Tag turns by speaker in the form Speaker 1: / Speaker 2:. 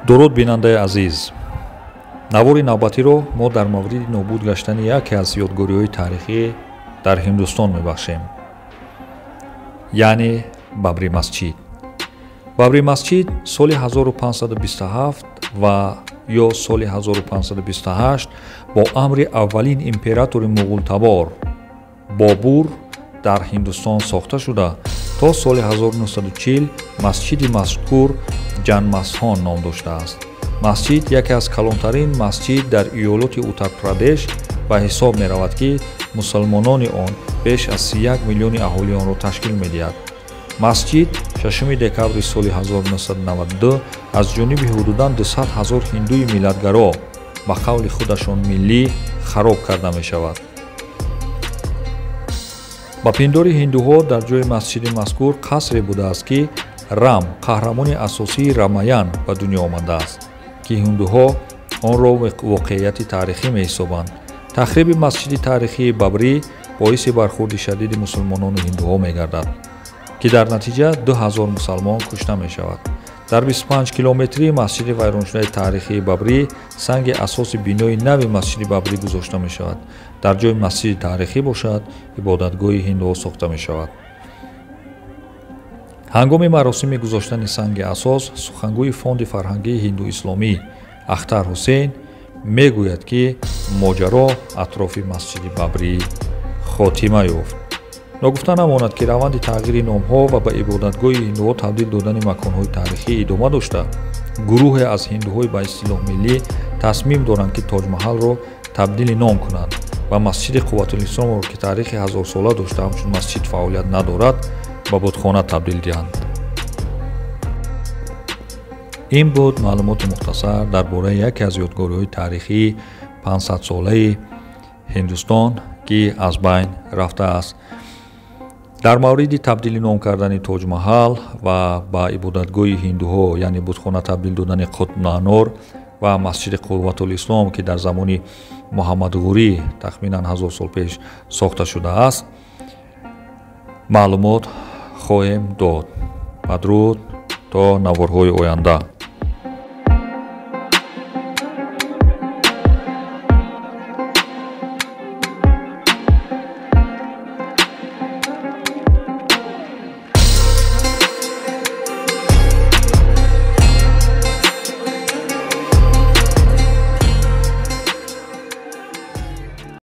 Speaker 1: Дуруд, бинандаи азиз. Навори навбатиро мо дар мавриди нобуд гаштани яке аз ёдгориҳои таърихӣ дар Ҳиндустон мебахшем, яъне Бабри масҷид. Бабри масҷид соли 1527 ва ё соли 1528 бо амри аввалин императори муғултабор Бобур дар Ҳиндустон сохта шуда, то соли 1940 масҷиди мазкур Ҷанмасхон ном доштааст. Масҷид яке аз калонтарин масҷид дар иёлоти Утарпрадеш ба ҳисоб меравад, ки мусалмонони он беш аз 31 миллиони аҳолии онро ташкил медиҳад. Масҷид 6 декабри соли 1992 аз ҷониби ҳудудан 200 ҳазор ҳиндуи миллатгаро, ба қавли худашон миллӣ, хароб карда мешавад. Ба пиндори ҳиндуҳо дар ҷои масҷиди мазкур қасре будааст, ки Рам, қаҳрамони асосии Рамаян, ба дунё омадааст, ки ҳиндуҳо онро воқеияти таърихӣ меҳисобанд. Тахриби масҷиди таърихии Бабрӣ боиси бархурди шадиди мусулмонону ҳиндуҳо мегардад, ки дар натиҷа 2000 мусалмон кушта мешавад. Дар 25 километрии масҷиди вайроншудаи таърихии Бабрӣ санги асоси бинои нави масҷиди Бабрӣ гузошта мешавад. Дар ҷои масҷиди таърихӣ бошад, ибодатгоҳи ҳиндуҳо сохта мешавад. Ҳангоми маросими гузоштани санги асос сухангӯи фонди фарҳангии ҳиндуисломӣ Ахтар Ҳусейн мегӯяд, ки моҷаро атрофи масҷиди Бабрӣ хотима ёфт. Ногуфта намонад, ки раванди тағйири номҳо ва ба ибодатгоҳи ҳиндуҳо табдил додани маконҳои таърихӣ идома дошта, гурӯҳе аз ҳиндуҳои ба истилоҳ миллӣ тасмим доранд, ки Тоҷмаҳалро табдили ном кунанд ва масҷиди Қувватулисломро, ки таърихи ҳазорсола дошта, ҳамчун масҷид фаъолият надорад, ба бутхона табдил диҳанд. Ин буд маълумоти мухтасар дар бораи яке аз ёдгориҳои таърихии 500-солаи Ҳиндустон, ки аз байн рафтааст. Дар мавриди табдили ном кардани Тоҷмаҳал ва ба ибодатгоҳи ҳиндуҳо, яъне бутхона табдил додани Қутбнанор ва масҷиди Қувватулислом, ки дар замони Муҳаммад Ғурӣ тахминан 1000 сол пеш сохта шудааст, маълумот хоҳем дод. Бадруд то наворҳои оянда.